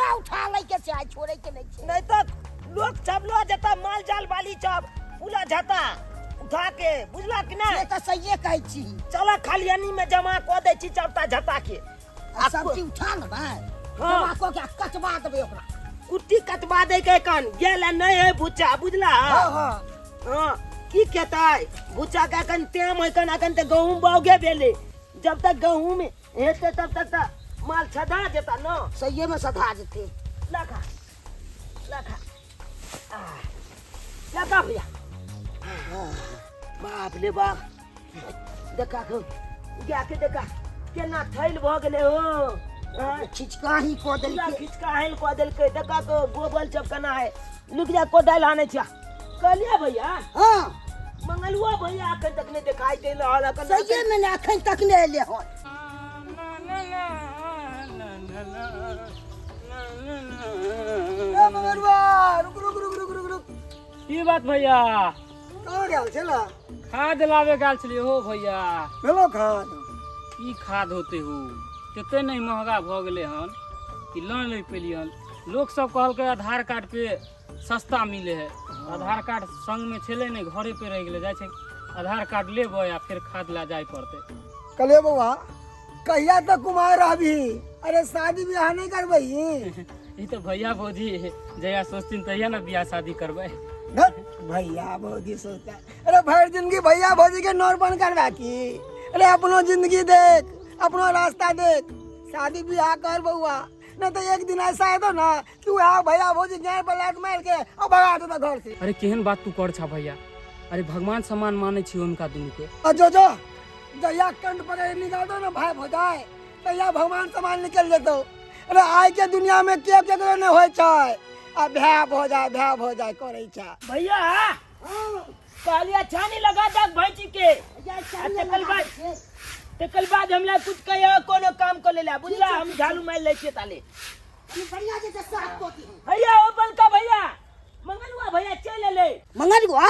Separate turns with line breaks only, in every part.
पूरा उठा लै के छै, आइ छोड़ै के नहि छै।
नहीं तो लोग सब लो जता, माल जाल वाली सब पूरा जाता उठा के, बुझला कि
से
नहीं?
तऽ सहिए कहै छी।
चला, खलियानी में जमा कऽ दै छी सबटा झता के।
आ सब चीज उठा लेबै।
हाँ।
जमा कऽ के आ कटवा देबै ओकरा।
कुट्टी कटवा दै के कन गेल आ नहीं है भुच्चा, बुझला?
हाँ हाँ।
हाँ, की खेतै भुच्चा के? अखन टाइम है कन, अखन तऽ गहूम बाउगे भेलै। जब तक गहूम हेतै तब तक तऽ माल छदा जेता न।
सहिए में सधा जेतै।
लखा लखा लखा भैया, बाप रे बाप, देखा खो गाय के, देखा केना थैल भऽ गेलै हो। आँय?
खिचकाही कऽ
पूरा
देलकै।
खिचकाहिल कऽ देलकै। देखा तो गोबर सब केना है। लुक जा, कोदारि आनै छिया। कहलियै भैया।
हाँ।
मंगलुआ भैया अखन तक नहि देखाई दे रहल अखन।
सहिए में ने अखन तक नहि एलै हन।
ए मंगरुआ, रुक रुक रुक रुक रुक रुक।
की बात भैया?
कहाँ गेल छला?
खाद लाबे गेल छलियै हो भैया।
भेलो खाद?
की खाद होते हो, कते नहीं महंगा भऽ गेलै हन कि लऽ नहि पेलियै हन। लोक सब कहलकै आधार कार्ड पे सस्ता मिले है। आधार कार्ड संग में छलै नहि, घरे पे रहि गेलै। जाइ छै आधार कार्ड लेबै आ फेर खाद लए जाय पड़तै।
कहलियै बौआ, कहिया तक कुमार रहबही? अरे शादी बियाह नहीं करबही?
ई तऽ भैया भौजी जहिया सोचथिन तहिया ने बियाह शादी करबै।
धत, भैया भौजी सोचता। अरे भरि जिंदगी भैया भौजी के नौरपन करबा की? अरे अपनो जिंदगी देख, अपनो रास्ता देख, शादी बियाह कर बौआ। नहीं तो एक दिन ऐसा हेतो ना कि वह भैया भौजी गाय पर लात मार के और भगा देता घर से।
अरे केहन बात तू कर छा भैया? अरे भगवान समान मानै छी हुनका दुनू के।
आ जो जो जहिया कंठ पकड़ निकाल दो ना भाई भौजाई, तहिया भगवान समान निकल जेतो। अरे आइ के दुनिया में के केकरो नहीं होय छै, आ भाय भौजाई भाय भौजाई करै छै।
भैया, कहलियै छानी लगा दे भैंसी के, आ तकर बाद हमरा कुछ कहियो कोनो काम कर लेला, बुझला? हम झाड़ू मारि लै छियै ताले।
बढ़िया जे साफ कऽ दिहन।
भैया, ओ बलका भैया, मंगलुआ भैया चलि एलै।
मंगलुआ,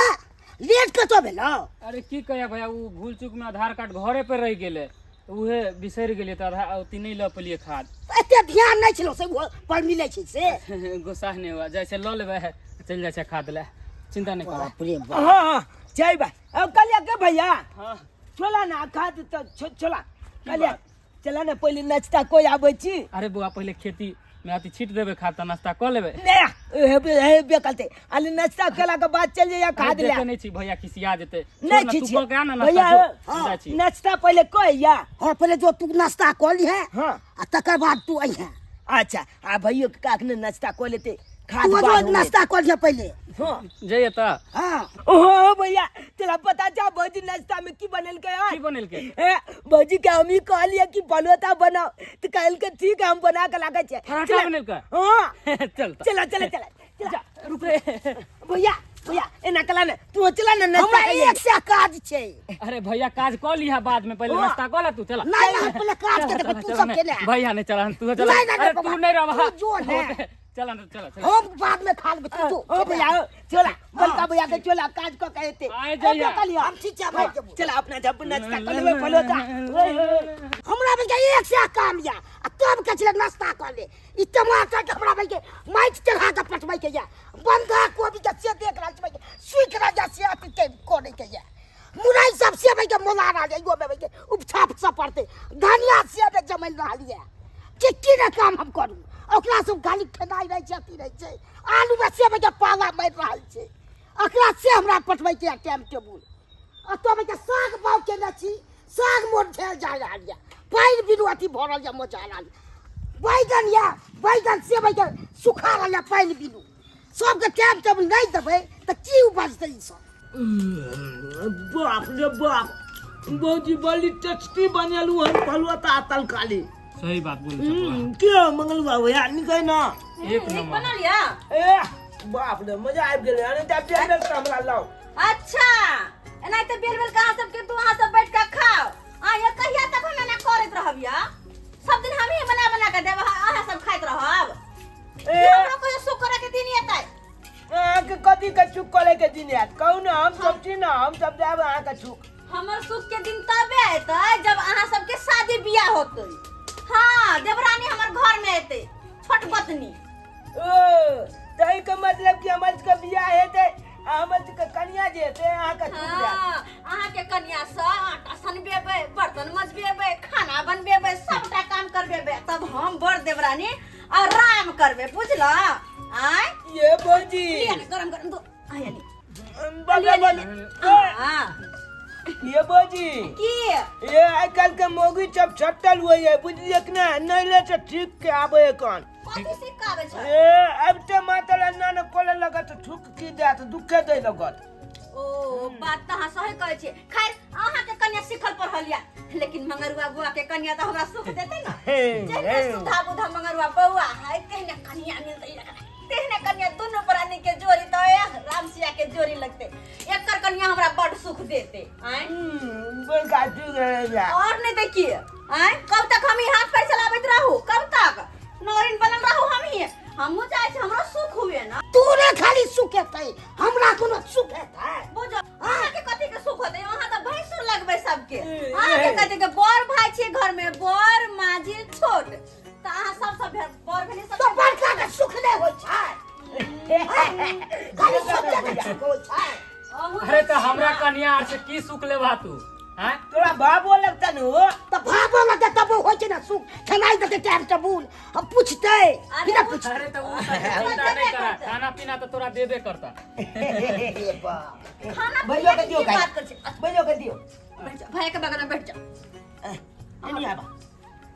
लेट कतऽ भेलौ?
अरे की कहिया भैया, ओ भूल चूक में आधार कार्ड घरे पर रहि गेलै, उहे बिसरि गेलियै तऽ आधार अथी नहि लऽ पेलियै खाद।
एते ध्यान नहि छलौ से ओ पर मिलै छै से।
गुस्सा नहि हुआ, जाइ छै लऽ लेबै, चलि जाइ छै खाद लए, चिंता नहि कर।
बाप रे बाप।
हाँ हाँ, जय बा। अब कहलियै के भैया।
हाँ।
छोला ना खाद तऽ छोला कहलियै।
बात?
चला ने, पहिले नाश्ता कोई आबै छी।
अरे बौआ, पहिले खेती में अथी छीट देबै खाद तऽ नाश्ता कऽ लेबै।
ने हेबे हेबे करते, अली नाश्ता केला के बाद चल जाइया खाद ले।
देखे नहि छी भैया खिसिया जेतै।
नहीं
छोड़ ना, तू
खिसिया।
कऽ के आ ना नाश्ता,
भैया,
जो,
हाँ,
जाइ छी।
नाश्ता पहिले कहिया?
हाँ, पहिले जो तू नाश्ता कऽ लिहे।
हाँ।
आ तकर बाद तू अइहे।
अच्छा, आ भैयो के काख ने नाश्ता कऽ लेते खाद
तू
बाद
जो
होने।
नाश्ता कऽ लिहे पहिले।
हाँ।
जइए तऽ।
हाँ।
ओहो भैया, तोरा पता छौ भौजी नाश्ता में की बनेलकै हन?
की बनेलकै?
ए, भौजी के हम ही कहलियै कि पलोता बनाओ, तऽ कहलकै ठीक है, हम बना के लागे छियै।
पराठा
चला।
बनेलकै?
हाँ।
चल तऽ।
चला चला चला चला।
रुक रे।
भैया भैया, एना कला ने तू चला ने नाश्ता
हमरा
करियै।
एक से काज छै।
अरे भैया, काज कऽ लिहा बाद में, पहिले
हाँ।
नाश्ता कऽ ले तू, चला।
नहीं नहीं, हम पहिले काज के
चला,
देखबै, तू
चला,
सब
नहीं,
केने आ।
भैया नहीं चला, तू चला।
नहीं, नहीं,
अरे
बाबा,
तू नहीं रह।
तू जो ने।
चला ना, चला चला।
हम बाद में खा लेबै, तू जो।
ओ भैया, ओ, चला बड़का भैया के चला, काज कऽ के एते।
आइ जाइया।
एबे कलिया।
हम ठीक छै भाइ जेबो।
चला, अपना जब नाश्ता कऽ लेबै पलोता। ओए, ओए।
हमरा बलके एक से काम या आ तब के छले नाश्ता कऽ ले। ई टमाटर के हमरा बलके माटि चढ़ा के पटबै के या, बंधा कोबी के से देख रहल छी सुखि रहल या, से अथी के करे के या, मुरई सब से बलके मोला रहल या, इहो में बलके उपछाप सब पड़ते, धनिया से ने जमल रहल या कि की ने काम हम करू। ओकरा सब खाली खेनाइ रहै छै, अथी रहै छै। आलू में से बलके पाला मारि रहल छै, ओकरा से हमरा पटबै के या टाइम टेबुल। आ तब के साग बाग केने छी, साग मोर झेल जा रहल या, पानि बिनु अथी भऽ रहल या, मोचा रहल या। बैगन या बैगन से बैगन सुखा रहल या पानि बिनु। सबके टाइम टेबुल नहि देबै तऽ की उपजतै ई सब?
बाप रे बाप, भौजी बड़ी टेस्टी बनेलू हम फलुआ तरकारी।
सही बात बोल छा बौआ।
के मंगलुआ भैया निकै ना।
एक
नीक
नंबर
बनल या।
ए बाप रे, मजा आबि गेलै। अरे तऽ बेल बेल के हमरा लाउ।
अच्छा, एनाहिते बेल बेल के अहाँ सबके तू अहाँ सब बैठ के खाओ। आ ये कहिया तक हम एना करैत रहब या? सब दिन हमही बना बना के देब, अहाँ सब खाइत रहब।
ए
हमरो कहियो सुख करे के दिन एतै?
अहाँके कथी के सुख करे के दिन आयत कहू ने? हम सब छी ने, हम सब जायब अहाँके सुख।
हमर सुख के दिन तबे एतै जब अहाँ सबके शादी बियाह होतै। हाँ, देवरानी हमर घर में एतै, छोट बतनी।
ओ तही के मतलब कि हमर सबके बियाह हेतै आ हमर सबके कनिया जे हेतै अहाँके छूट जायत।
हाँ, अहाँके कनिया से आटा सनबेबै, बर्तन मजबेबै, खाना बनबेबै, सबटा काम करबेबै, तब हम बर देवरानी आराम करबै, बुझला? आय
ये भौजी
लिअ ने गरम गरम दो आया नी।
बगल
लिअ, लिअ। हाँ।
ये भौजी
की
ये आइ काल्हि के मौगी सब छट्टल हुए ये बुझलियै कि नहि नहि ले तऽ ठीक के आबै एखन।
कथी सिखाबै छै?
ए अब ते माता ना ने कोले लगत थुक की देत दुखे दे लगत।
ओ बात तऽ अहाँ सही कहै छियै। खैर अहाँके कन्या सिखल पढ़ल या, लेकिन मंगरुआ बुआ के कन्या तऽ हमरा सुख देतै ने। जहिना सुधा बुधा मंगरुआ बौआ है तेहने कन्या मिलतै एकरा, तेहने कन्या दुनू प्राणी के जोड़ी तऽ एह राम सिया के जोड़ी लगतै। एकर कन्या हमरा बड सुख देतै। आँय
बड़का ठीक रहे।
और नहीं देखिए आँय कब तक हम ई हाथ पैर चलाबैत रहू, कब तक नौरिन बनल रहू। हम ही हमहूँ चाहै छी हमरो सुख हुए ना।
तोरे खाली सुख हेतै, हमरा कोनो सुख हेतै?
बुझो अहाँके कथी के सुख होतै? अहाँ तऽ भैंसुर लगबै सबके। अहाँके कथी के बड़ भाई छियै घर में, बड़ माझिल छोट, तऽ अहाँ सब सब बड़ भेलियै सब।
तो बड़का के सुख नहि होइ छै, खाली सोचे के सुख होइ छै।
अरे तऽ हमरा कन्या आर से की सुख लेबा तू? हैं
तोरा बाबो लगता न हो
तऽ भाबो लगतै तबो होइ छै ने सुख। खेनाइ देतै टाइम टेबुल, हम पूछतै कि नहि पूछतै?
अरे तऽ उ सब चिंता नहि करा, खाना पीना तऽ तोरा देबे करता।
खाना
भैया
पीना
के
के
दियो
की
खाइ।
बात करै छी?
भैया के दियो।
बैठ जाओ, भैया के बगल में बैठ जाओ।
एनी आबा।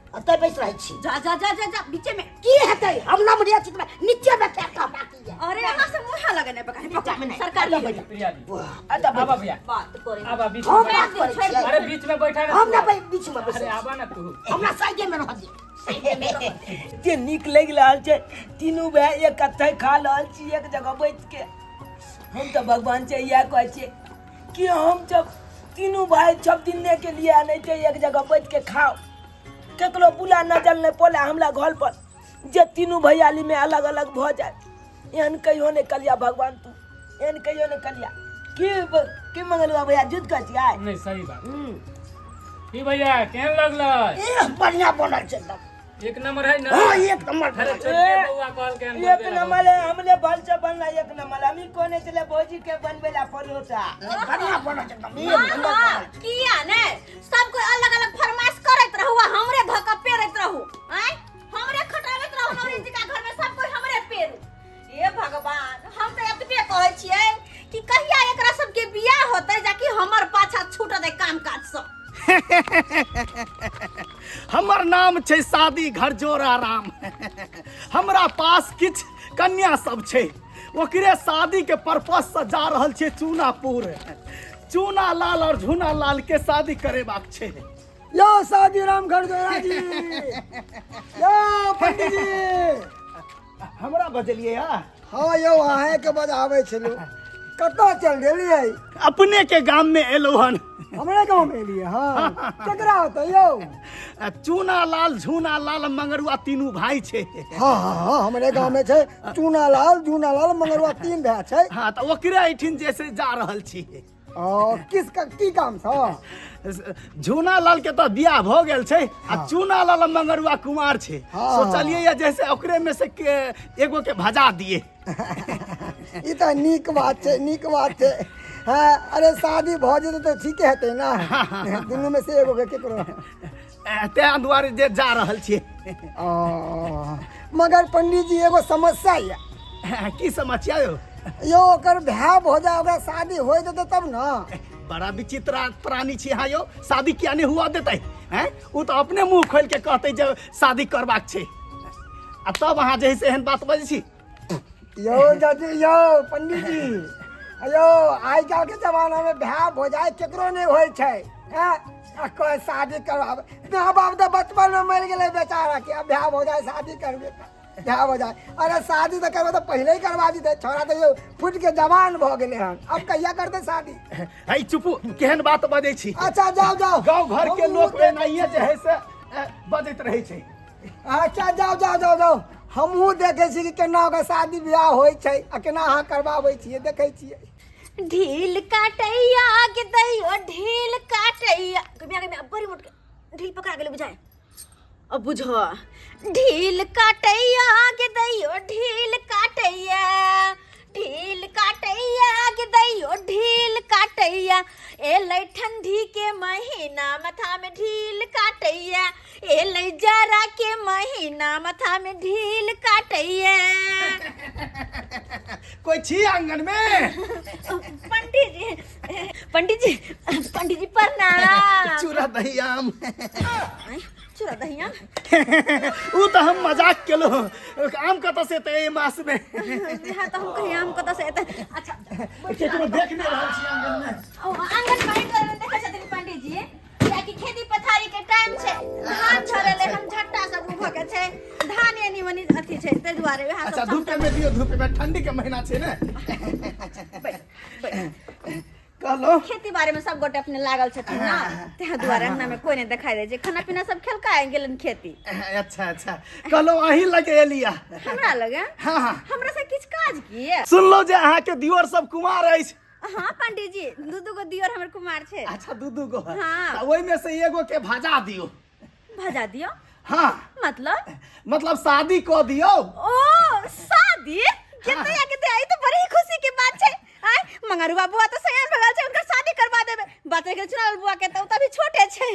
एतऽ बैस रहै छी।
जा जा जा जा जा बीचे में।
की हेतै? हम नमरिया छी तऽ नीचे में फेंक कऽ हमरा की है?
अरे यहाँ से मुँह लगने पे कहीं
नीचा में नहीं।
सरकार
अतः
की
बैठ।
प्रिया जी
अतः
आबा
बैठ।
भैया
बात करे।
आबा बीच
हम
में
बात करै छियै।
अरे बीच में बैठा ना
हम
तू।
ना बीच में बैसै
अरे
छी।
आबा ना तू,
हमरा साइडे में रह दे।
एते नीक लागि रहल छै, तीनू भाय एक कत्थे खा रहल छी एक जगह बैठ के। हम तऽ भगवान से इएह कहै छियै कि हम जब तीनू भाय सब दिने के लिए आनै छै एक जगह बैठ के खाओ, केकरो बुला नजर नहि पड़े हमरा घर पर जे तीनू भैयाली में अलग अलग भऽ जाए, एहन कहियो नहि कलिया भगवान, तू एहन कहियो नहि कलिया। की की मंगलुआ भैया जुत कहै छियै?
नहीं सही बात। की भैया केहन लगलै?
एह बढ़िया बनल छै एकदम।
एक नंबर है ना?
हाँ एक नंबर
अरे
बनल छै।
छोटके बौआ कहलकै हन
एक
बनबे ला।
नंबर है, हमरे भल से बनला एक नंबर। हमी कोने चले भौजी के बनबे ला परोठा।
नहीं, बढ़िया बनल छै एकदम, एक
हाँ,
नंबर
हाँ,
बनल छै।
किया ने सब कोई अलग अलग फरमाइश करैत रहू आ हमरे धक्का पेरैत रहू, आँय हमरे खटाबैत रहू नौरिन जी का घर में सब कोई हमरे पेरू। हे भगवान, हम तऽ एतबे कहै छियै कि कहिया एकरा सबके बियाह होतै जाकि हमर पाछा छूटतै काम काज सब।
हमर नाम छै शादी घर जोड़ा राम। हमरा पास किछु कन्या सब छै, ओकरे शादी के पर्पस से जा रहल छै चूनापुर। चूना लाल और झूना लाल के शादी करेबाक छै।
यो शादी राम घर जोड़ा जी, यो पंडित जी।
हमरा बजलियै हा?
हाँ यौ, अहें के बजाबै छलहुँ। कतऽ चल गेलियै?
अपने के गाम में एलहुँ हन।
हमरे गाँव में एलियै? हाँ, केकरा होतै यौ?
चूना लाल झूना लाल मंगरुआ तीनू भाई छै।
हाँ हाँ हाँ, हमरे गाँव में छै चूना लाल झूना लाल मंगरुआ तीन भाय छै।
हाँ तऽ ओकरे एहिठिन जे से जा रहल छी।
ओ किस की काम छौ?
झूना लाल के तऽ बियाह भऽ गेल छै आ चूना लाल मंगरुआ कुमार छै।
हाँ।
सोचलियै या जैसे ओकरे में से के एगो के भजा दिए।
ई तऽ नीक बात छै, नीक बात छै। हाँ अरे शादी भऽ जेतै तऽ ठीके हेतै ना, दुनू में से एगो के केकरो।
तें दुआरे जे जा रहल छियै।
ओ मगर पंडित जी एगो समस्या यऽ।
की समस्या यौ?
यौ ओकर भाय भऽ जाय, ओकरा शादी हो जेतै तब ना।
बड़ा विचित्र प्राणी छी अहाँ यौ, शादी किया नहीं हुआ देतै? हैं ओ तऽ अपने मुंह खोल के कहतै जे शादी करबाक छै, आ तब अहाँ जे है से एहन बात बजै छी।
यौ जज, यौ पंडित जी, यौ आइ काल्हि के जमाना में भाय भौजाइ केकरो नहि होइ छै। हैं आ कोई शादी करवाबै, माय बाप तऽ बचपन में मरि गेलै बेचारा के, आ भाय भौजाइ शादी करबे भाय भौजाइ। अरे शादी तऽ करबै तऽ पहिले ही करवा दितै, छोड़ा तऽ यौ फुटि के जवान भऽ गेलै हन, अब कहिया करतै शादी?
है चुपू, केहन बात बजै छी?
अच्छा जाओ जाओ।
गाँव घर के लोक एनाहिए जे है से बजैत रहै छै।
अच्छा जाओ जाओ जाओ जाओ, हमहूँ देखै छी कि केना ओकर शादी बियाह होइ छै आ केना अहाँ करबाबै छियै, देखै छियै।
ढील काटैया के दैयो ढील काटैया गमिया गमिया बड़ी मोट के ढील पकड़ा गेलै बुझाय। अब बुझ ढील काटैया के दैयो ढील काटैया, ढील काटैया के दैयो ढील काटैया, एलै ठंडी के महीना माथा में ढील काटैया, एलै जाड़ा के महीना माथा में ढील काटैया।
कोई छी आंगन में?
पंडित जी, पंडित जी, पंडित जी प्रणाम।
चूड़ा दही आम।
चूड़ा दही आम?
उ तो हम मजाक केलो, आम कतऽ से एतै एहि मास में?
हाँ तो हम कहीं आम कतऽ से एतै। अच्छा
केकरो देख नहि रहल छी आंगन में।
ओ आंगन में आबि देखै छथिन पंडित जी, कियाकि खेती पथारी के टाइम छै, धान झरेले हम झट्टा सब उभऽ के छै, धान एनी ओनी अथी छै, ताहि दुआरे वएह
अच्छा
सब।
धूपे में दियौ, धूपे में, ठंडी के महीना छै ने। कहलो
खेती बारे में सब गोटे अपने लागल छथिन ना, ताहि दुआरे अंगना में कोई नहीं दिखाई दे छै। खाना पीना सब खेलका आबि गेलन खेती।
अच्छा अच्छा, कहलो अहीं लगे एलिया।
हमरा लगे?
हाँ हाँ।
हमरा से किछु काज की?
सुनलो जे अहाँके दियोर सब कुमार अछि।
हाँ पंडित जी, दू दू गो दियोर हमर कुमार छै।
अच्छा दू दू गो।
हाँ।
तऽ ओहिमे से एगो के भजा दियौ।
भजा दियौ?
हाँ।
मतलब?
मतलब शादी कऽ दियौ।
ओ शादी? केते या केते, ई तऽ बड़ी खुशी के बात छै। आय मंगरुआ बुआ तऽ सयान भऽ गेल छै, हुनकर शादी करवा देबै। बात रहि गेल चुनाव बुआ के, तऽ ओ तऽ अभी छोटे छै,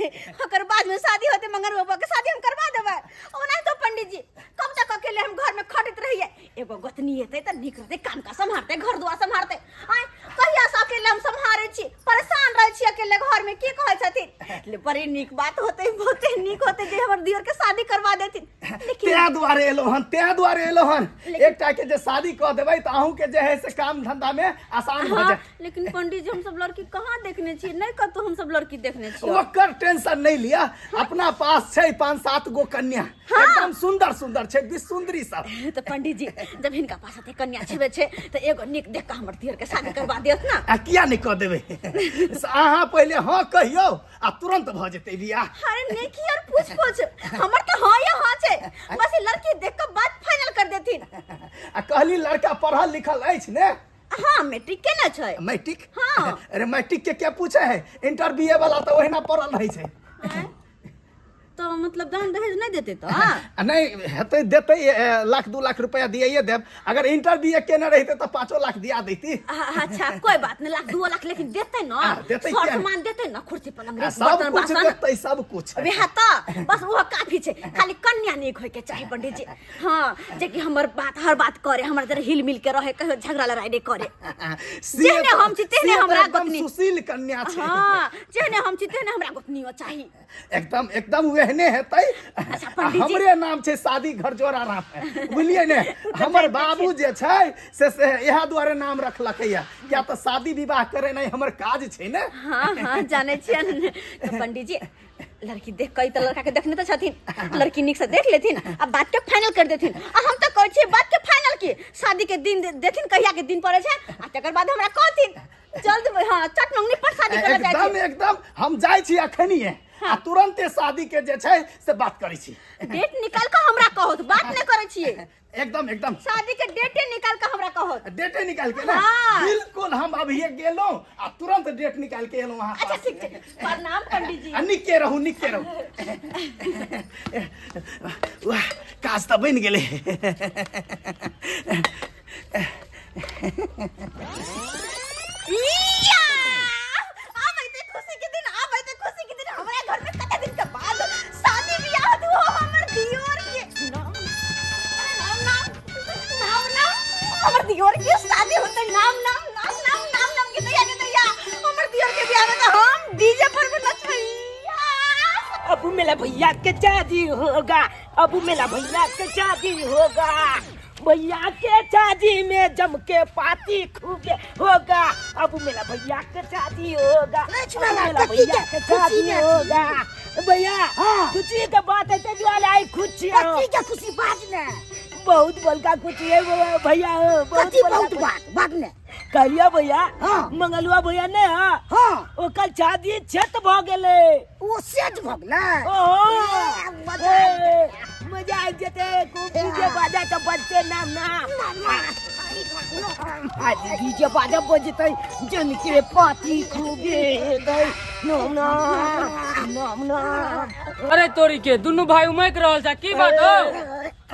ओकर बाद में शादी होतै, मंगरुआ बुआ के शादी हम करवा देबै। ओना तो पंडित जी कब तक अकेले हम घर में खटैत रहियै, एगो गोतनी एतै तऽ नीक रहतै, काम काज सम्हारतै, घर दुआर सम्हारतै। आय कहिया से अकेले हम सम्हारै छी, परेशान रहै छी अकेले घर में, की कहै छथिन? ले बड़ी नीक बात होतै, बहुते नीक होतै जे हमर दियोर के शादी करवा देथिन। लेकिन
तें दुआरे एलो हन, तें दुआरे एलो हन। एकटा के जे शादी कऽ देबै तऽ अहूँ के जे है से काम धंधा में आसान भऽ
हाँ,
जायत।
लेकिन पंडित जी हम सब लड़की कहाँ देखने छी, नहीं कतौ हम सब लड़की देखने छी।
ओकर टेंशन नहीं लिया, अपना पास छै 5-7 गो कन्या।
हाँ।
एकदम सुंदर सुंदर छै, विश्व सुंदरी सब।
तऽ पंडित जी जब हिनका पास एते कन्या छेबे छै तऽ एगो नीक देख कऽ हमर दियर के शादी करवा दियौ ना।
आ किया नहीं कऽ देबै, अहाँ पहिले हाँ कहियौ आ तुरंत भऽ जेतै बियाह।
अरे नेकी और पूछ पूछ, हमर तऽ हाँ या हाँ छै, बस ई लड़की देख कऽ बात फाइनल कर देथिन।
आ कहली लड़का पढ़ल लिखल अछि ने?
हाँ मैट्रिक के ना छै।
मैट्रिक?
हाँ।
अरे मैट्रिक के क्या पूछे है, इंटर बी ए वाला तऽ ओहिना पढ़ल रहै छै।
आँय? तो मतलब दान दहेज नहीं देते तो?
आ नहीं हेतै देतै, लाख 2 लाख रुपया दियाइए देब, अगर इंटर बी ए केने रहिते तऽ 5 लाख दिया दैती।
अच्छा कोई बात नहीं, लाख 2 लाख लेकिन देते ना।
आ, देतै
सर
किया?
सामान देते ना, कुर्सी पलंग,
आ, सब
बर्तन
कुछ
बासन।
देतै, सब कुछ।
वएह तऽ बस वो काफी छै, खाली कन्या नीक होय के चाही पंडित जी। हाँ जे कि हमर बात हर बात करे, हमर जरा हिल मिल के रहे, कहियो झगड़ा लड़ाई नहीं करे। जेहने हम छी तेहने
से तऽ
हमरा
एकदम
गोतनी।
सुशील कन्या छै।
हाँ जेहने हम छी तेहने हमरा गोतनियो चाही।
एकदम एकदम वेहने हेतै।
अच्छा, पंडित जी।
हमरे नाम छै शादी घर जोड़ा राम, बुझलियै ने? हमर बाबू जे छै से इएह दुआरे नाम रखलकै या, किया तऽ शादी विवाह करेनाइ हमर काज छै ने।
हाँ हाँ जानै छियै ने। तऽ पंडित जी लड़की देख कऽ, ई तऽ लड़का के देखने तऽ छथिन, लड़की नीक से देख लेथिन आ बात के फाइनल कर देथिन। आ हम तऽ कहै छियै बात के फाइनल की शादी के दिन देथिन, कहिया के दिन पड़ै छै, आ तकर बाद हमरा कहथिन जल्द। हाँ चट मंगनी पर शादी करऽ जाइ
एकदम
छी।
एकदम हम जाइ छी अखनिये आ तुरंते शादी के जे छै से बात करै छी।
डेट निकाल कऽ हमरा कहत, बात नहि करै छियै।
एकदम एकदम
शादी के डेटे निकाल के हमरा कहत।
डेटे निकाल के ना?
हाँ।
बिल्कुल, हम अभी गेलहुँ आ तुरंत डेट निकाल के एलहुँ अहाँ
अच्छा
पास।
ठीक छै, प्रणाम पंडित जी।
आ निके रहू, निके रहू। वाह काज तऽ बनि गेलै।
इया! आब एते खुशी के दिन, आब एते खुशी के दिन, हमरा घर में कते दिन के बाद शादी बियाह दू हमर दियोर के। नाम नाम नाम नाम नाम हमर दियोर के शादी होते, नाम नाम नाम नाम नाम नाम के दैया के दैया, हमर दियोर के बियाह में तो हम डीजे पर भी नचबै।
अब मेरा भैया के शादी होगा, अब मेरा भैया के शादी होगा, भैया के शादी में जम के पार्टी खूब होगा, अब मेरा भैया के शादी होगा,
नाच
अब
वाला,
मेरा
कथी
भैया
के
के शादी
खुशी में
होगा। भैया
हाँ।
खुशी के बात है ते दुआरे आई खुशी हो।
कथी के खुशी बात ने?
बहुत बड़का खुशी है भैया हो, बहुत
कथी
बड़का
बहुत
खुशी।
बात बात ने?
कहलियो भैया,
हाँ।
मंगलुआ भैया ने, हाँ।
हाँ।
ओकर शादी छत भ गेलै।
ओ सेट भ गेलै।
ओहो।
ए, मजा आबि
ए, मजा आबि जेतै, खूब डीजे बाजा तऽ बजते नाम नाम।
ना, ना।
आज डीजे बाजा बजतै जन के पाती खूबे दै नाम नाम नाम नाम।
अरे तोरी के दुनू भाई उमक रहल छा, की बात हो?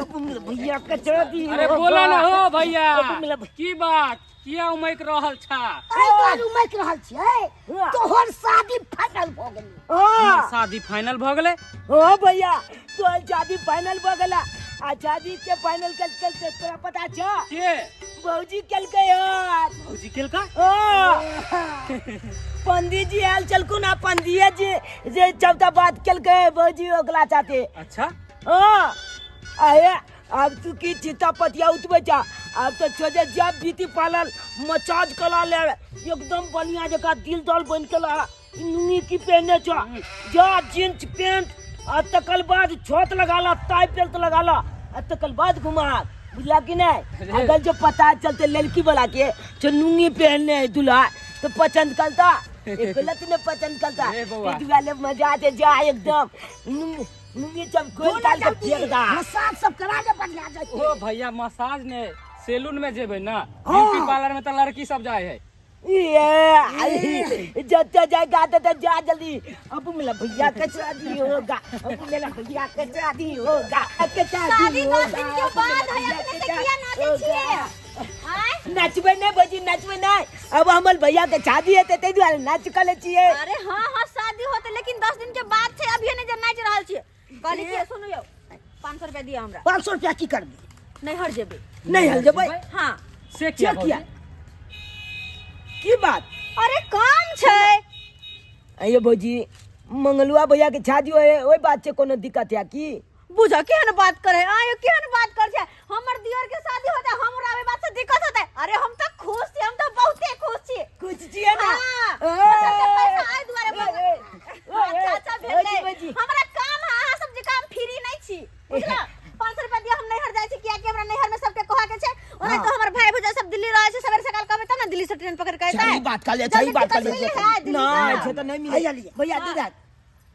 अब भैया कचरा दी।
अरे बोला ना हो भैया,
अब मिला
की बात, किया उमक रहल छा?
अरे तोहर उमक रहल छियै, तोहर शादी फाइनल भऽ गेलै।
हाँ।
शादी फाइनल भऽ गेलै?
हो भैया, तोहर शादी फाइनल भऽ गेला। आ शादी के फाइनल कल कल से तोरा पता छ?
के?
भौजी केलकै हन।
भौजी केलका?
हाँ। पंडित जी आयल छलखुन आ पंडित जी जे चौथा बात केलकै भौजी ओकरा साथे।
अच्छा।
हाँ। अरे अब तू की चिंता पतिया उठबै छा, अब तो छोड़े जब बीती पार्लर मसाज करा ले, एकदम बढ़िया जगह दिल दल बन के ला नुनी की पहने छा, जा जींस पैंट आ तकर बाद छत लगा ला, टाई बेल्ट लगा ला आ तकर बाद घुमा, बुझला कि नहीं? अगर जो पता चलते लड़की वाला के जो नुंगी पहनने है दूल्हा तो पसंद करता, एक गलत ने पसंद करता।
अरे बउआ।
इस वाले मजा आते जा एकदम नुंगी नुंगी जब खोल डाल के फेंक दा।
मसाज सब करा के बढ़िया जाए।
ओ भैया मसाज ने सैलून में जेबै ना, ब्यूटी पार्लर में तो लड़की सब जाए है।
ये जते जाएगा तो जा जल्दी। अब मेरा भैया के शादी होगा, अब मेरा भैया के शादी होगा, के
शादी 10 दिन के बाद है, अपने से किया नाचे छिए? आय?
नाचबे नहीं भौजी, नाचबे नहीं। अब हमर भैया के शादी है ते दुआरे नाच कले छिए।
अरे हाँ हाँ शादी होते लेकिन 10 दिन के बाद छे, अभी नहीं जे नाच रहल छिए। कहली कि सुनु यौ, 500 रुपया दिया हमरा।
500 रुपया की करबी?
नैहर जेबे।
नैहर जेबै?
हाँ।
से किया
से किया?
भौजी?
की बात?
अरे काम छै।
अये भौजी, मंगलुआ भैया के शादी होए ओइ बात से कोनो दिक्कत है की?
बुझ केहन बात करे, आयो केहन बात कर छै। हमर दियर के शादी होते हमरा ओइ बात से दिक्कत होते। अरे हम त खुश छी, हम त बहुते खुश छी।
खुश छियै ना?
हाँ।
ए,
मतलब पैसा आइ दुआरे
ए,
बस।
ए,
अच्छा, अच्छा,
ए,
भेलै।
भौजी, भौजी।
हमरा काम है, अहाँ सब जे काम फ्री नहीं छी, बुझला? 500 रुपया दिया, हम नैहर जाइ छी, कियाकि हमरा नैहर में सबके कहऽ के छै। ओना तो हमर भाई भौजाई सब दिल्ली रहै छै, सवेरे सकाल कहबै तब ना दिल्ली से ट्रेन पकड़ के एतै।
सही बात कहलियै, सही
जल्दी
बात
टिकट
कहलियै।
मिलै है दिल्ली
नहि,
से।
से तऽ नहि मिलै।
हैया लिअ।
भैया दे दे।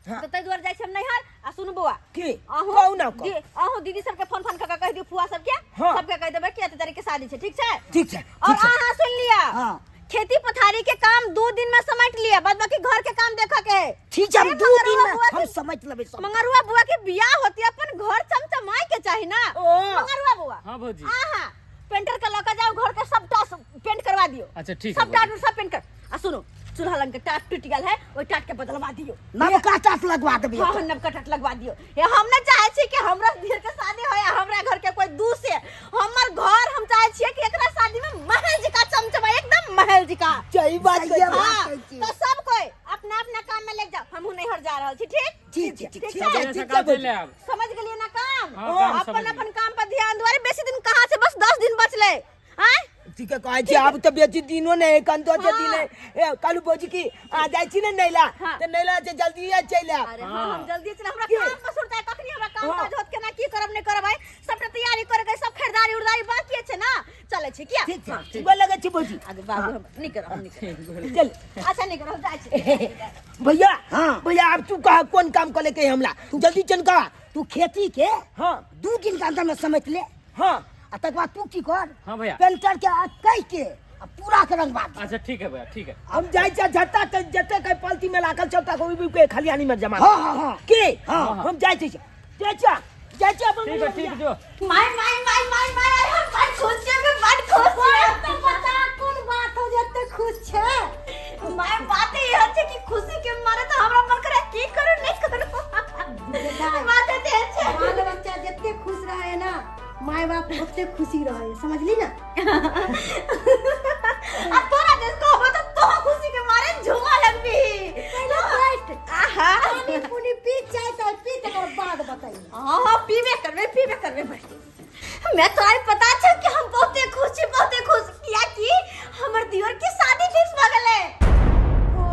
हाँ। तो ताहि दुआरे जाइ छी हम नैहर। आ सुनू बौआ।
की?
अहूँ
कहू ना, कहू।
अहूँ दीदी सबके फोन फोन कऽ के कहि दियौ, फुआ सबके।
हाँ।
सबके कहि देबै कि एते तारीख के शादी छै, ठीक छै?
ठीक छै,
और
ठीक छै।
अहाँ सुनि लिअ।
हाँ।
खेती पथारी के काम 2 दिन में समेट लिअ, बाद बाकी घर के काम देखऽ के है।
ठीक छै, हम
ए,
2
मंगरुआ
दिन में
बुआ
हम
के
समेट लेबै सब।
मंगरुआ बुआ के बियाह होती, अपन घर चमचमाए के चाही ना।
ओ।
मंगरुआ बुआ।
हाँ भौजी।
आहा, पेंटर के लऽ के जाओ, घर के सबटा पेंट करवा दियो।
अच्छा, ठीक है,
सबटा
भौजी।
सब पेंट कर। आ सुनो, चूल्हा लंग के टाट टूट गेल है, ओहि टाट के बदलवा दियो।
नवका टाट लगवा देबै।
हाँ, नवका टाट लगवा दियो। ये हम नहीं चाहे छी कि हमरा दियर के शादी होय, हमरा घर के कोई दूसे। हमर घर हम चाहे छियै कि एकरा शादी में महल जका चमचमा, एकदम महल जका।
सही बात
सही
कहै छी।
बात
हाँ,
कहै छी।
तो सब कोई अपना अपना काम में लग जाओ, हमहूँ नैहर जा रहल छी, ठीक?
ठीक छै, ठीक
ठीक
छै।
छै?
सवेरे सकाल चलि आयब।
समझ गेलियै ना काम?
हाँ, काम
अपन
समझ गेलियै।
अपन काम पर ध्यान दुआरे बेसी दिन कहाँ छै, बस 10 दिन बचलै। आँय?
ठीक है, कहै छी, आब तऽ बेसी दिनो नहि, एखन तो दिन है। ए, कालू भौजी की आ जाइ छी ने नैला,
हाँ।
तऽ नैला से जल्दी चलि आयब।
अरे हाँ, हम जल्दी चलि, हमरा
की?
काम पर सुरता है, कखनी हमरा काम
हाँ।
काज होत, केना की करब नहि करब, आइ सबटा तैयारी करे के, सब खरीदारी उरदारी बाकी छै ना, चलै छी किया?
ठीक छै,
हाँ।
गोर लगै छी भौजी।
अरे बाबू, हम नहि करब, हम नहि करब।
चल।
अच्छा, नहि करब, जाइ छी।
भैया,
हाँ।
भैया, आब तू कह कोन काम करे के हमरा, जल्दी चल कह।
तू खेती के
हाँ।
2 दिन के अंदर में समेट ले।
हाँ।
आ तकर बाद तू की कर?
हाँ भैया।
पेंटर के कह के आ पूरा के रंगवा दे।
अच्छा ठीक है भैया, ठीक है।
हम जाइ छी झट्टा के जते के पलती में लागल छौ तक ओइ के खलिहानी में जमा।
हाँ, हाँ, हाँ।
की?
हाँ।
हम जाइ छी। जाइ छी, जाइ छी अपन
ठीक है, ठीक जो।
My, my, my, my, my, अरे हम बड़ खुश छियै, हम बड़ खुश छियै।
तो बता कोन बात हो जते खुश छै?
My, बात ई छै कि खुशी के मारे तो हमरा मन करे की करू नहीं करू। बात ते छै।
बाल बच्चा जते खुश रहे ना, my बाप ओते खुशी रहे, समझली ना?
आ तोरा देश कहबो तो तो खुशी के मारे झूमा लगबी।
पहिले बैठ।
आहा।
पानी पुनी पी, चाय ताय पी, तकर बाद बताइए।
हाँ, हाँ, पीबे करबे, पीबे करबे बैठ। मैं तोरा पता छै कि हम बहुते खुश छी, बहुते खुश, किया कि हमर दियोर के शादी फिक्स भ गेलै।
ओ,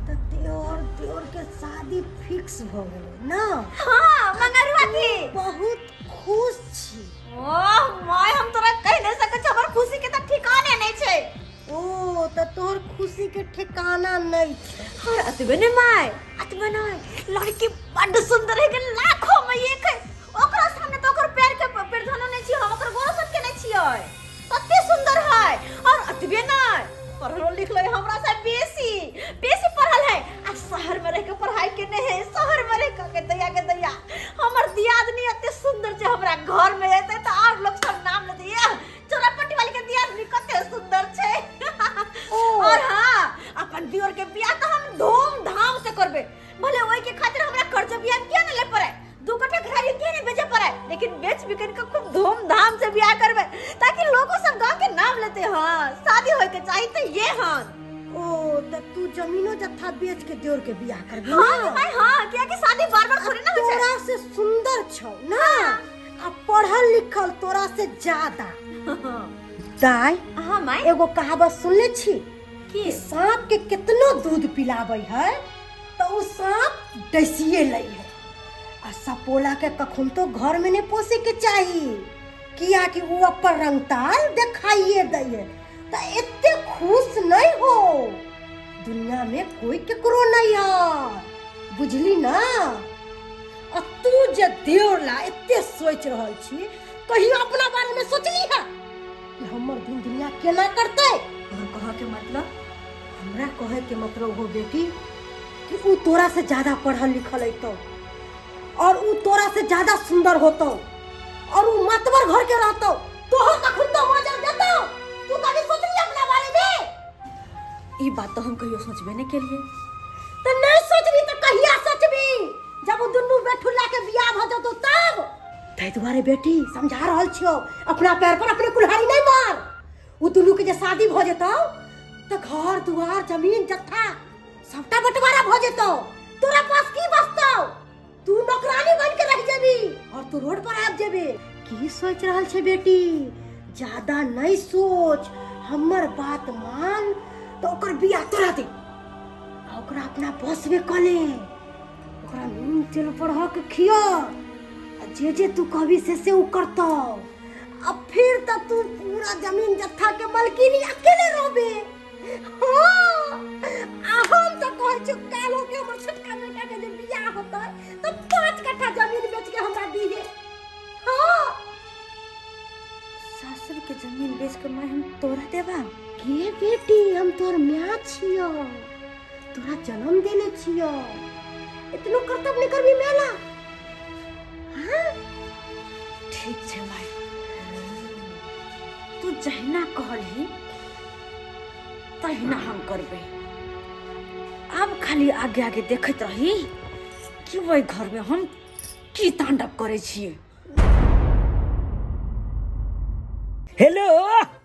त दियोर, दियोर के शादी फिक्स भ गेलै ना?
हाँ, मंगरुआ के।
बहुत खुश छी।
ओह my, हम तोरा कहि नहि सकै छी, हमर खुशी के त ठिकाने नहि छै।
ओ, त तोहर खुशी के ठिकाना नहि छै।
और अतबे नहि my, अतबे नहि, लड़की बड्ड सुंदर है, लाखों में एक है। ओकरा सामने तो ओकर पैर के पैर धनो नहि छियै, हम ओकर गोरो सबके नहि छियै, कते सुंदर पढ़लो लिखलो है हमरा से बेसी बेसी पढ़ल है आ शहर में रह के पढ़ाई केने है शहर में रह के दैया के दैया हमर दियादनी एते सुंदर छै हमरा घर में एते तऽ और लोग सब नाम लेते ये चोरापट्टी वाली के दियादनी कते सुंदर छै और हाँ अपन दियोर के बियाह तऽ हम धूमधाम से करबे भले ओहि के खातिर हमरा कर्ज बियाह किया ने ले पड़े दू कट्ठा घरारी किया ने बेचे पड़े लेकिन बेच बिकन के खूब धूमधाम से बियाह करबे ताकि लोगो सब गांव के नाम लेते हाँ शादी होए के चाहिए तो ये हाँ
ओ त तू जमीनो जत्था बेच के देवर के बियाह करबी
हाँ
ना
भाई हाँ किया कि शादी बार बार थोड़ी ना होय छै
तोरा से सुंदर छौ ना आ पढ़ल लिखल तोरा से ज्यादा दाई
हाँ माई
एगो कहावत सुनले छी
की
कि सांप के कितनो दूध पिलाबै है तऽ ओ सांप डसिए लै है आ सपोला के कखन तो घर में नहीं पोसे के चाही कियाकि ओ अपन रंगताल देखाइए दै है तऽ एते खुश नहीं हो दुनिया में कोई केकरो नहीं है बुझली ना आ तू जे देवर ला एते सोच रहल छी कहियो अपना बारे में सोचली है कि हमर दिन दुनिया केना करतै
और कह के मतलब
हमरा कहे के मतलब हो बेटी कि ऊ तोरा से ज्यादा पढ़ल लिखल अयतौ और ऊ तोरा से ज्यादा सुंदर होतौ और ऊ मतबर घर के रहतौ तोहर कखन तो मजर देतौ तू कभी सोचली अपना बारे में
ई बात तो हम कहियो सोचबे नहीं केलिए
तो नहीं सोचबी तो कहिया सोचबी जब ऊ दुनू बेठुल्ला के बियाह भ जतौ तब ताहि दुआरे बेटी समझा रहल छियौ अपना पैर पर अपने कुल्हाड़ी नहीं मार ऊ दुनू के जे शादी भ जेतौ तऽ घर दुआर जमीन जत्था सबटा बंटवारा भ जेतौ तोरा पास की बचतौ तू नौकरानी बन के रह जेबी और तू रोड पर आबि जेबी की सोच रहल छै बेटी ज्यादा नहीं सोच हमर बात मान तो ओकर बियाह तोरा दे आ ओकरा अपना बस में कऽ ले ओकरा नून तेल बढ़ा के खिया आ जे जे तू कहबी से से उ करतौ आ फिर त तू पूरा जमीन जत्था के मालकिनी अकेले रहबे हाँ आ हम त कहै छियौ काल्हो के हमर छोटका बेटा के जे बियाह होतै त 5 कट्ठा जमीन बेच के हमरा दीहे हाँ
सासुर के जमीन बेच के माय हम तोरा देबा
के बेटी हम तोर माय छियौ तोरा जन्म देने छियौ इतनो कर्तव्य नहीं करबी मेला हाँ
ठीक छै माय तू जहिना कहलही तहिना हम करबै आब खाली आगे आगे देखैत रही कि ओहि घरमे हम की तांडव करै छियै
हेलो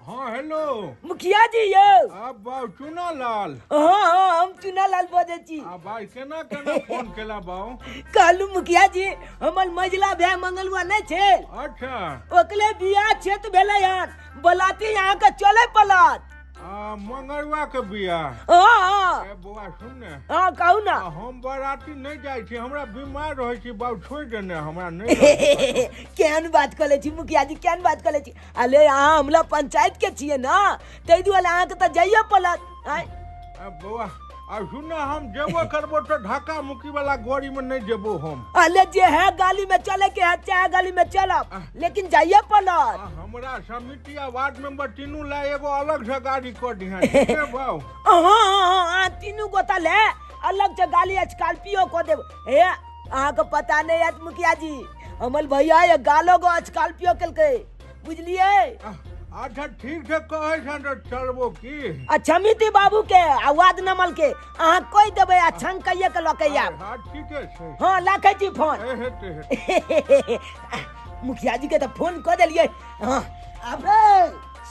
हाँ हेलो
मुखिया जी यौ
आप बाबू चुना लाल
हाँ हाँ हम चुना लाल बजै छी
आ भाई केना केना फोन केला बाबू
कहलू मुखिया जी हमर मझिला भाय मंगलुआ नहि छै
अच्छा
ओकरे बियाह छेत भेलै हन बलाती अहाँके चले पड़त
आ मंगरुआ के बियाह
हाँ हाँ
ए बौआ सुन ने
हाँ कहू ना
आ, हम बराती नहीं जाइ छी हमरा बीमार रहै छी बाबू छोड़ि देने हमरा नहीं रहै।
केहन बात कऽ लै छी मुखिया जी केहन बात कऽ लै छी अले अहाँ हमला पंचायत के छियै ना ताहि दुआरे अहाँके तऽ जाइए पड़त आँय
आ बौआ आ सुन ने हम जेबो करबो तऽ धक्का मुक्की वाला गाड़ी में नहीं जेबो हम
अले जे है गाली में चले के है चाहे गाली में चलब लेकिन जाइए पड़त
आ हमरा समिति आ वार्ड मेंबर तीनू ला एगो अलग से गाड़ी कऽ दिहन ठीक है बाबू
हाँ हाँ हाँ तीनू गोता ले अलग से गाली स्कॉर्पियो कऽ देब हे अहाँके पता नहीं है मुखिया जी हमर भैया ये गालो गो स्कॉर्पियो केलकै बुझलियै
अच्छा ठीक छै कहै छन तऽ चलबो की
आ क्षमिति बाबू के आ वार्ड नंबर के अहाँ कहि देबै आ छंग कहिए के लऽ के आयब
हाँ ठीके छै
हाँ राखै छी फोन
ए हेतै हेतै
मुखिया जी के तऽ फोन कऽ देलियै हाँ
अबे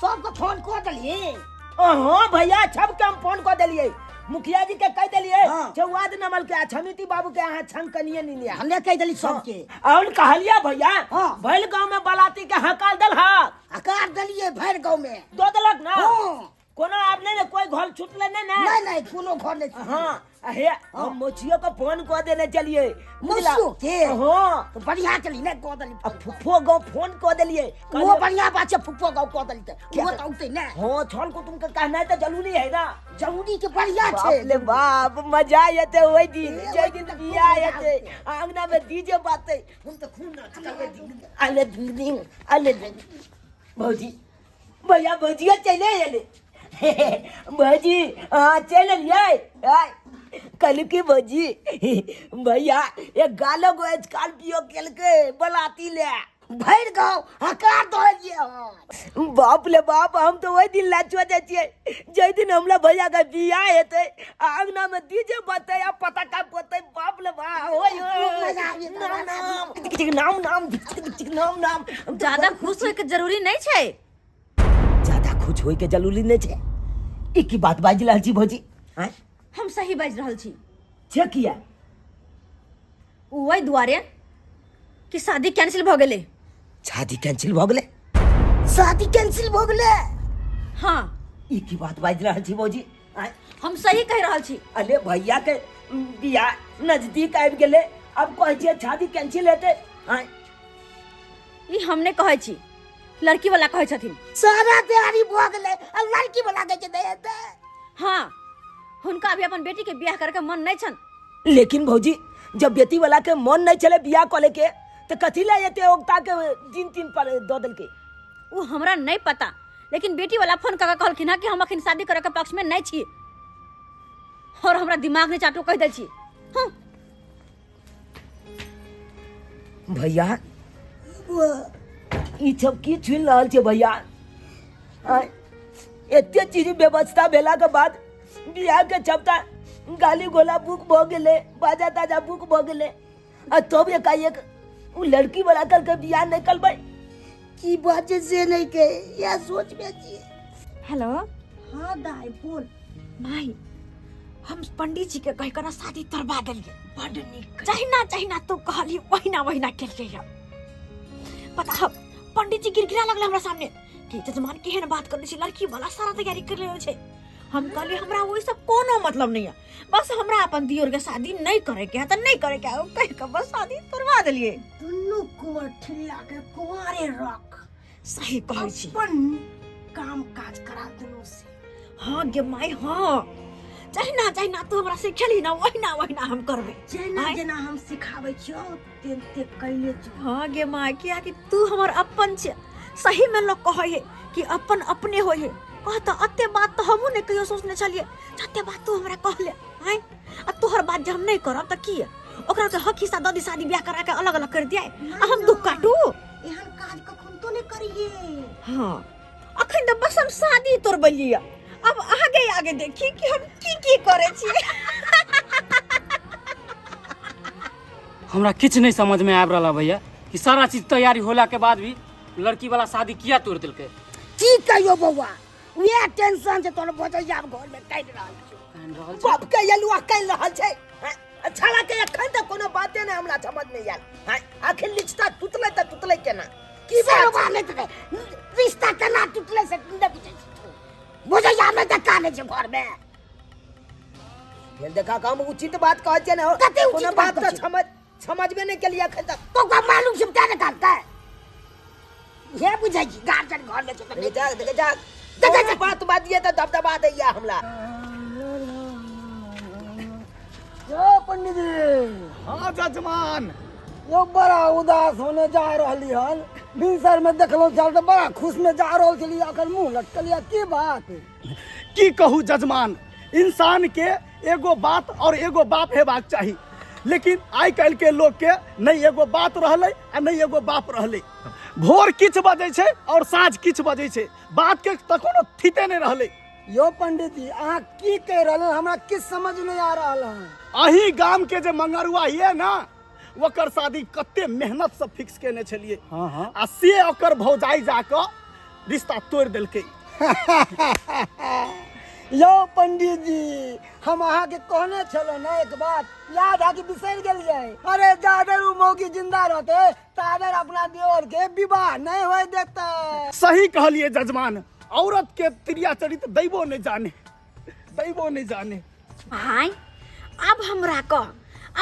सबके फोन कऽ देलियै
हाँ भैया सबके हम फोन कऽ देलियै मुखिया जी के कहि देलियै
हाँ।
जे वार्ड नंबर के आ क्षमिति बाबू के अहाँ छंग कनिए नहीं लिया
हमे कहि देली सबके
और कहलियै भैया
हाँ।
भैल गांव में बलाती के हकाल दल हक
हकार देलियै भरि गाँव में
दो देलक ना
हाँ।
कोनो आब नहीं ने कोई घर छुटले नहीं ना
नहीं नहीं कोनो घर नहीं छुटलै।
हाँ हे हम मौसियो के फोन कऽ देने चलिए बुझला?
मौसियो के?
हाँ
तो बढ़िया चली ने कऽ देली
आ फुफो गाँव फोन कऽ देलिए
वो बढ़िया बात छै फुफो गाँव कऽ देली तऽ वो तऽ औतै ने
हाँ छल कुटुम के कहनाइ तऽ जरूरी है ना
जरूरी के बढ़िया
बाप
छै
ले बाप मजा एते ओहि दिन
ए,
जे
ओहि
दिन
दिन तऽ खूब
बियाह
मजा
हेतै आंगना में डीजे बाजतै हम तऽ खूब नाचबै अले दिन दिन अले दिन भौजी भैया भौजिया चले एले भौजी अहाँ चलि एलियै आय कहलू की भौजी भैया एक गालो गो स्कॉर्पियो केलकै बलाती ले
भरि गाँव हकार दऽ एलियै हन
बाप ले बाप, हम तऽ ओहि दिन लाचो जाइ छियै जाहि दिन हमरा भैया के बियाह हेतै आ अंगना में डीजे बजतै आ पटाखा फोड़तै। बाप ले बाप, ओय
खूब मजा आबि जेतै।
नाम नाम टिक टिक नाम नाम टिक टिक टिक नाम नाम। हम तऽ
ज्यादा खुश होय के जरूरी नहीं छै।
ज्यादा खुश होय के जरूरी नहीं छै, ई की बात बाजि रहल छी भौजी? आँय?
हम सही बाजि रहल छी।
छै किया?
ओहि दुआरे कि शादी कैंसिल भऽ गेलै।
शादी कैंसिल भऽ गेलै?
शादी कैंसिल भऽ गेलै?
हाँ।
ई की बात बाजि रहल छी भौजी? आँय?
हम सही कहि रहल छी।
अरे भैया के बियाह नजदीक आबि गेलै, अब कहै छियै शादी कैंसिल हेतै? आँय?
ई हम नहि कहै छी, लड़की वाला कहै छथिन।
सारा तैयारी भऽ गेलै आ लड़की वाला कहै छै नहि हेतै।
हाँ, हुनका अभी अपन बेटी के बियाह करके मन नहीं छन।
लेकिन भौजी, जब बेटी वाला के मन नहीं छलै बियाह करे के तऽ कथी लए एते ओगता के दिन तीन पर दऽ देलकै?
ओ हमरा नहीं पता, लेकिन बेटी वाला फोन कऽ के कहलखिन हँ कि हम अखन शादी करे के पक्ष में नहीं छी और हमरा दिमाग नहीं चाटू कहि दै छी। हँ।
भैया, ई सब की छुनि रहल छै भैया? आँय, एते चीज व्यवस्था भेला के बाद बियाह के छपता गाली गोला बुक भऽ गेलै, बाजा ताजा बुक भऽ गेलै आ तब एकाएक उ लड़की वाला करके बियाह नहि करबै?
की बात छै से नहि के इएह सोच में छियै।
हेलो।
हाँ दाई बोल।
माई, हम पंडित जी के कह के ना शादी करवा देलिए।
बड नीक।
जहिना जहिना तू कहली वहिना वहिना केलिए। यऽ पता हौ, पंडित जी गिड़गिड़ा लगले हमरा सामने कि जजमान केहन बात कर छै, लड़की वाला सारा तैयारी कर लेने छै। हम कहलिए हमरा ओहि सब कोनो मतलब नहीं है, बस हमरा अपन दियोर के शादी नहीं करे के है त नहीं करे के है। कह के बस शादी करवा देलिए।
दुनू कुंवर ठिल्ला के कुंवारे रख।
सही कहै छी।
अपन काम काज करा दुनू से।
हाँ गे माई, हाँ, जहिना जहिना तू हमरा सिखेलही ना वहिना वहिना हम करबै।
जेना
आँय?
जेना हम सिखाबै छियौ तेनते कैले जो।
हाँ गे माई, कियाकि तू हमर अपन छे। सही में लोग कहै है कि अपन अपने होइ है। कह तऽ अते बात तऽ हमहूँ नहि कहियो सोचने छलियै जते बात तू हमरा कहले। आँय, आ तोहर बात जे हम नहि करब तऽ की ओकरा के हक हिस्सा दऽ दी, शादी ब्याह करा के अलग अलग कर दिया आ हम दुख काटू?
एहन काज कखन तो नहीं करिए।
हाँ, अखन तऽ बस हम शादी तोड़बलियै, अब आगे आगे देखी कि हम की की करै छियै।
हमरा किछु नहि समझमे आबि रहल है भैया कि सारा चीज तैयारी होला के बाद भी लड़की वाला शादी किया तोड़ देलकै।
की कहियो बौआ, वएह टेंशन छै तोर भौजैया आब घर में काटि रहल छौ।
कानि रहल छै।
बाप के यलुआ कानि रहल छै। हैं? छाला के एखन तक कोनो बाते नहि हमरा समझ में आयल। हैं? आखिर रिश्ता टूटलै तऽ टूटलै केना?
की बात नहि टूटलै, रिश्ता केना टूटलै से नहि बुझै छी तू। भौजैया नहि तऽ कानै छै घर में।
फेर देखा हम उचित बात कहै छियै ने?
कते उचित
कोनो
बात
बात तऽ
कहै छियै?
समझबे नहि केलियै एखन तक।
तो ओकरा मालूम छै तें ने कानतै। हे बुझै छी गार्जियन घर में छै तऽ
देखे जा, देखे जा।
देखे जा।
कोनो बात बाजिए तऽ दबदबा दैया हमरा।
यो पंडित जी।
हाँ जजमान।
यो बड़ा उदास होने जा रहली हन। भिनसर में देखलहुँ छल तऽ बड़ा खुश में जा रहल छली, अखन मुँह लटकल यऽ, की बात?
की कहू जजमान, इंसान के एगो बात और एगो बाप हेबाक चाही, लेकिन आइ काल्हि के लोग के नहि एगो बात रहलै आ नहि एगो बाप रहलै। भोर किछु बजै छै और साँझ किछु बजै छै, बात के तऽ कोनो थिते नहि रहलै।
यो पंडित जी, अहाँ की कहि रहल हन? हमरा किछु समझ नहीं आ रहल हन।
अही गाम के जे मंगरुआ ये ना, ओकर शादी कते मेहनत से फिक्स केने छलियै।
हाँ, हाँ।
आ से ओकर भौजाई जाकऽ रिश्ता तोड़ि देलकै।
यौ पंडित जी, हम अहाँके कहने छलहुँ ने एक बात, याद है कि बिसरि गेलियै? अरे जादर उ मौगी जिंदा रहते तादर अपना देवर के विवाह नहीं होए देते।
सही कहलिए जजमान, औरत के त्रिया चरित्र दैबो नहीं जाने, दैबो नहीं जाने।
भाई, अब हमरा कह,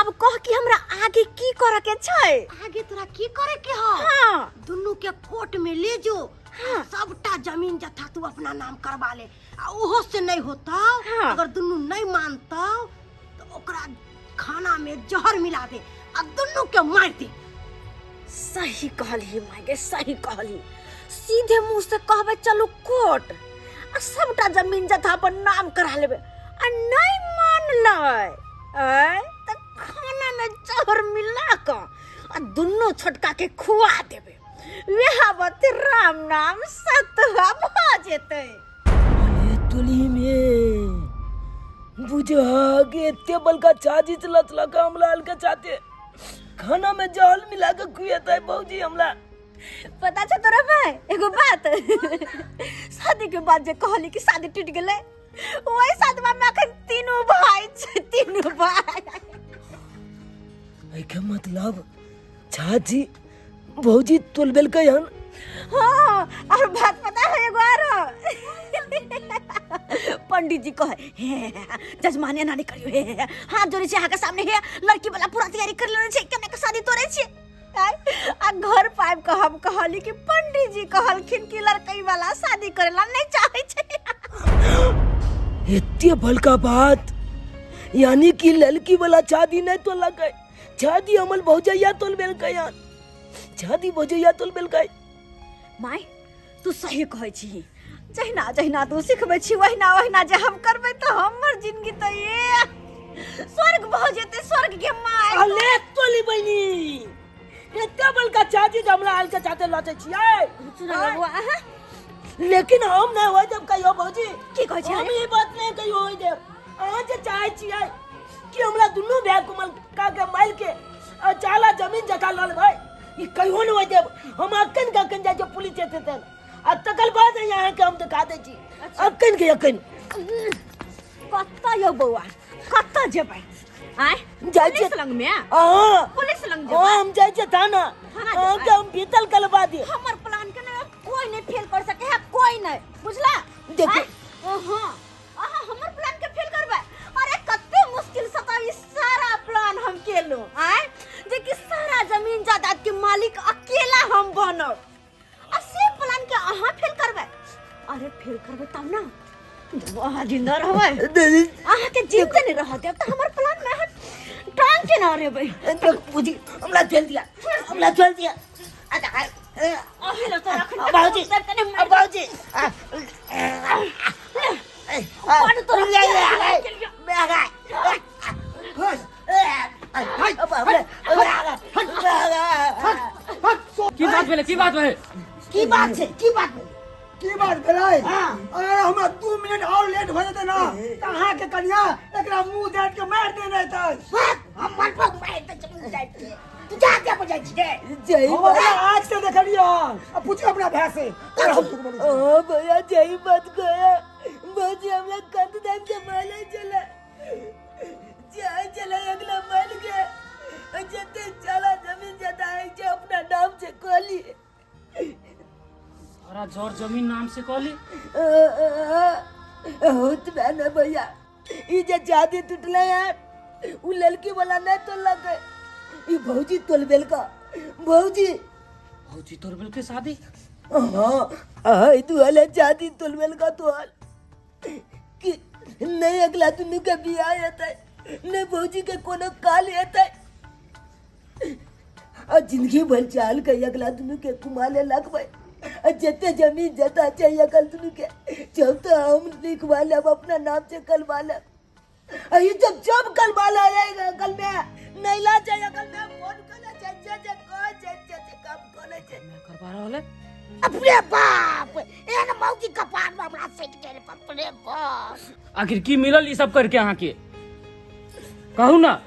अब कह कि हमरा आगे की करे के छै?
आगे तोरा की करे के हौ?
हाँ।
दुनू के कोर्ट में ले जो।
हाँ।
सबटा जमीन जथा तू अपना नाम करवा ले, आ ओहो से नहीं होता,
हाँ।
अगर दुनू नहीं मानता तो ओकरा खाना में जहर मिला दे आ दुनू के मार दे।
सही कहली माय गे, सही कहली। सीधे मुंह से कहबे चलू कोर्ट, आ सबटा जमीन जथा अपन नाम करा लेबै आ नहि मानलै आँय तऽ खानामे जहर मिला कऽ आ दुनू छोटका के खुआ देबै वएह बात राम नाम सतुआ भऽ जेतै।
अरे तुली में बुझा के एते बलका चाची लचलक हमरा हल्का चाहते खाना में जल मिला के खुएते भौजी हमरा।
पता छौ तोरा भाई एगो बात, शादी के बाद जे कहली कि शादी टूट गेलै, वही साथवा में अखन तीनू भाई छै, तीनू भाई।
एके मतलब चाची भौजी तोलबेलकै हन?
हाँ, और बात पता है एगो आरो, पंडित जी कहे हे जजमान एना नहीं करियो, हे हे, हाथ जोड़े छै अहाँके सामने, हे लड़की वाला पूरा तैयारी कर लेने छै, केना के शादी तोड़े छै। आ घर पाबि कऽ हम कहली कि पंडित जी कहलखिन कि लड़की वाला शादी करे ला नहीं चाहे छै।
एते बड़का बात, यानी कि लड़की वाला शादी नहीं तोलकै, शादी अमल भौजैया तोलबेलकै हन, शादी भौजैया तोलबेलकै।
माय तू सही कहै छी, जहिना जहिना तू सिखबै छी वहिना वहिना जे हम करबै तऽ हमर जिंदगी तऽ ये स्वर्ग भऽ जेतै, स्वर्ग के my.
अले तोली बहिनी, एते बड़का चाची जे हमरा आयल के चाचे लचै छियै।
सुना बौआ, अहाँ
लेकिन हम नहीं होय देब कहियो भौजी।
की कहै छियै?
हम ई बात नहीं कहियो होय देब। अहाँ जे चाहै छियै कि हमरा दुनू भाय कुमल का के मारि के आ चाला जमीन जथा लऽ लेबै, ई कहियो नहीं होय देब। हम अखन के अखन जाइ छियै पुलिस स्टेशन, आ तकर बाद अहाँके हम देखा दै छी। अखन के अखन।
कतऽ यौ बौआ, कतऽ जेबै? आँय?
जाइ छियै
पुलिस लग में?
हाँ।
पुलिस लग जेबै?
हाँ, हम जाइ छियै थाना।
थाना जेबै?
अहाँके हम भीतर करबा दिअ।
हमर प्लान के ना कोई नहीं फेल कर सके है, कोई नहीं, बुझला?
देखियौ।
आँय? हाँ, अहाँ हमर प्लान के फेल करबै? अरे कते मुश्किल से तऽ ई सारा प्लान हम केलहुँ, आँय, जे कि सारा जमीन जायदाद के मालिक अकेला हम बनब, आ से प्लान के अहाँ फेल करबै? अरे फेल करबै तब ना अहाँ जिंदा रहबै। अहाँ के जिंदे नहीं रह देब तऽ हमर प्लान में अहाँ टांग के ना रहबै।
बुझी हमरा चल दिया, हमरा चल दिया।
अहे लो तोरा अखन
बाबूजी,
कने मारि
बाबूजी।
बड़ तोरा
की बात भेलै? की बात भेलै?
की बात छै? की बात भेलै?
की बात भेलै? अगर हमरा 2 मिनट और लेट भऽ जेतै ना तऽ अहाँके कनिया एकरा मुंह दाँत के मारि देने रहतै।
हम मन पर मारि दै छै मुंह दाँत के। तू जा के बजै छी रे?
जय
हम अपना आँख से देखलियै हन, आ पूछियौ अपना भाय से। हम झूठ बोलै छी।
ओ भैया जय बात कहे, भौजी हमरा कंध दाब के मारे चले जाय चले अगला मर के जते चला जमीन जता है जे अपना नाम से कहली।
सारा जर जमीन नाम से कहली?
होत ना भैया, ई जे शादी टूटले है उ लड़की वाला नहीं तोलक, ई भौजी तोलबेल का। भौजी
भौजी तोड़बेल के शादी?
हाँ, हाँ, ई दुआले शादी तोलबेल का तोहर कि नहीं अगला दुनू के बियाह हेतै, नहीं भौजी के कोनो काल हेतै, आ जिंदगी भर चाल के अगला दुनू के कुमाले लगबै, आ जते जमीन जता चाहिए अगल दुनू के जब तो हम लिखवा लेब अपना नाम से करवा लेब। आ ई जब जब करवा ला जाएगा अगल में नहीं ला जाए अगल में फोन कर ले, जे जे जे कह जे जे जे काम करे जे
करवा रहल है।
अपने बाप एहन मौगी कपार में हमरा सटि गेल। अपने बाप
आखिर की मिलल ई सब करके अहाँके? कहू ना।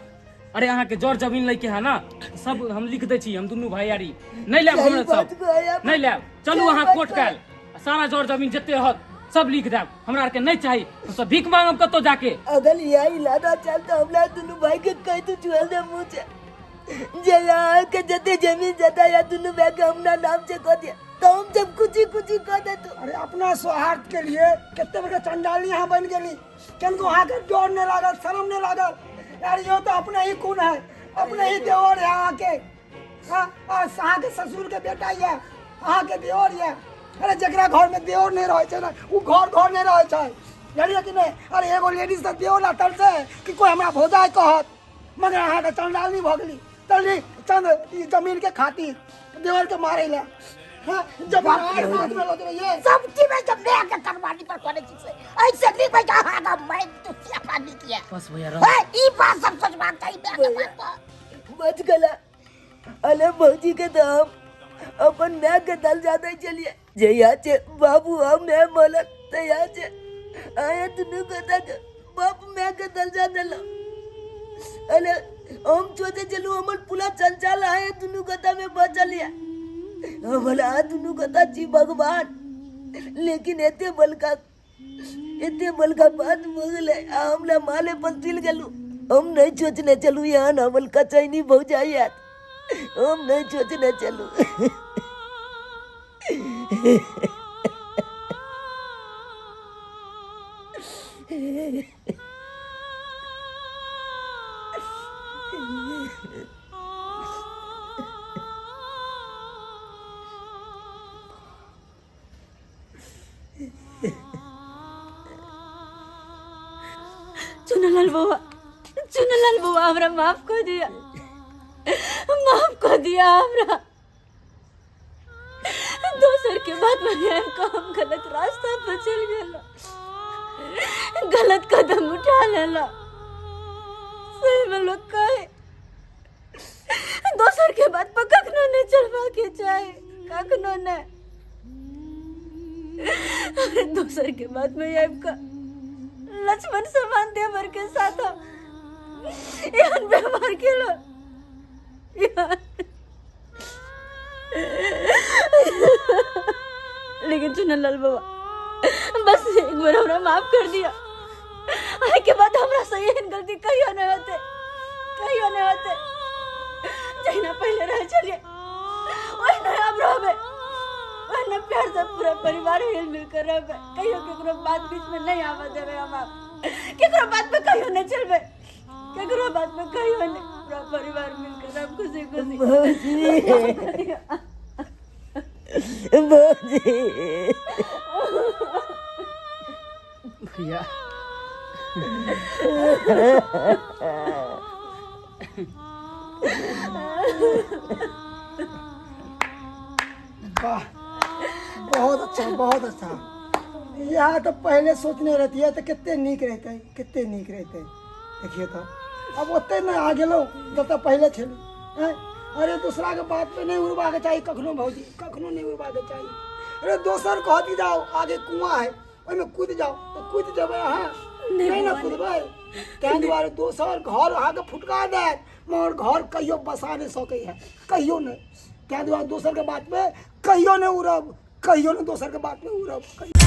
अरे अहाँके जर जमीन लैके है ना, सब हम लिख दै छी, हम दुनू भाईयारी नहीं लेब,
सही
हमरा
बात
सब
कहै
नहीं लेब। चलू
सही
अहाँ
बात
कोर्ट
कहै।
काल्हि सारा जर जमीन जते रहत सब लिख देब, हमरा आरके नहीं चाही, हम सब भीख मांगब कतौ जाके।
अगर यही लाना चलता हमरा दुनू भाई के कह तू चुहल दे मुँह से जे यहाँ के जते जमीन जता या दुनू भाई के हमरा नाम से कह दिया तो हम जब कुछ कुछ कह दे तो।
अरे अपना सौहार्द के लिए कते बड़का चंडाली यहाँ बन गेली, किनको अहाँके डर नहीं लागल, शर्म नहीं लागल? यार यो तो अपना ही खून है, अपने ही देवर है अहाँके। हाँ, अहाँके ससुर के बेटा ये, अहाँके देवर ये। अरे जकरा घर में देवर नहीं रहे छै ना, उ घर घर नहीं रहे छै, जानलियै कि नहीं? अरे एगो लेडीज तऽ देवर ला तरसै कि कोई हमरा भौजाइ कहत, मगर अहाँके चंडालनी भऽ गेली, चलली चंद ई जमीन के खातिर देवर के मारै ला। हाँ, जब आर साथ में लऽ जेबै ये
सब चीज में जब मैं के करवानी पर करे छी से ऐसे नहीं भाई अहाँ का मैं तो सियापा नहीं किया
बस भैया रह
है ई बात सब सोचबाक चाही मैं के बात पर।
बच गला अले भौजी के तो हम अपन माय के दल जाते चलिए जहिया छे बाबू हम माय मलक तहिया छे आया दुनू गोटा के बाप माय के दल जा देलो अले हम सोचे चलू हमर पूरा चंचल आए दुनू गोटा में बचल या हमर आ दुनू गोटा छी भगवान लेकिन एते बलका बात भऽ गेलै आ हमरा माले पर चलि गेलू हम नहीं सोचने चलू यहाँ हमर कचैनी भौजाई आयत हम नहीं सोचने चलू।
चुनलाल बउआ, चुनलाल बउआ, हमरा माफ कर दिया, माफ कर दिया हमरा। दोसर के बात में आबि कऽ हम गलत रास्ता पर चलि गेलहुँ, गलत कदम उठा लेलहुँ। सही में लोग कहे दोसर के बात पर कखनो नहीं चलबाके चाही, कखनो नहीं। दोसर के बात में आबि कऽ लक्ष्मण समान देवर के साथ हम एहन व्यवहार केलहुँ। लेकिन चुनलाल बाबा बस एक बार हमरा माफ कर दिया, आइ के बाद हमरा से एहन गलती कहियो नहीं होते, कहियो नहीं होते। जहिना पहले रहे छलियै ओहिना आब रहबै, ओहिना प्यार से पूरा परिवार हिल मिल कर रहबै। कहियो केकरो बात बीच में नहीं आबऽ देबै हम, आब केकरो बात पे कहियो नहीं चलबै, केकरो बात पे कहियो नहीं। पूरा परिवार मिलकर सब खुशी खुशी।
भौजी, भौजी।
भैया
वाह, बहुत अच्छा, बहुत अच्छा। यहाँ तो पहले सोचने रहती है तो कितने नीक रहते, कितने नीक रहते। देखिए तो अब ओते नहीं आ गेलो जब पहले छलू। हैं? अरे दूसरा के बात पे नहीं उड़वा के चाहिए कखनो भौजी, कखनो नहीं उड़वा के चाहिए। अरे दोसर कहती जाओ आगे कुआं है ओहिमे कूद जाओ तो कूद जेबै अहाँ, नहीं ना कूदबै। ताहि दुआरे दोसर घर अहाँके फुटका देत मगर घर कहियो बसा नहीं सकै है, कहियो नहीं। ताहि दुआरे दोसर के बात पे कहियो नहीं उड़ब, कहियो नहीं दोसर के बात पे उड़ब, कहियो।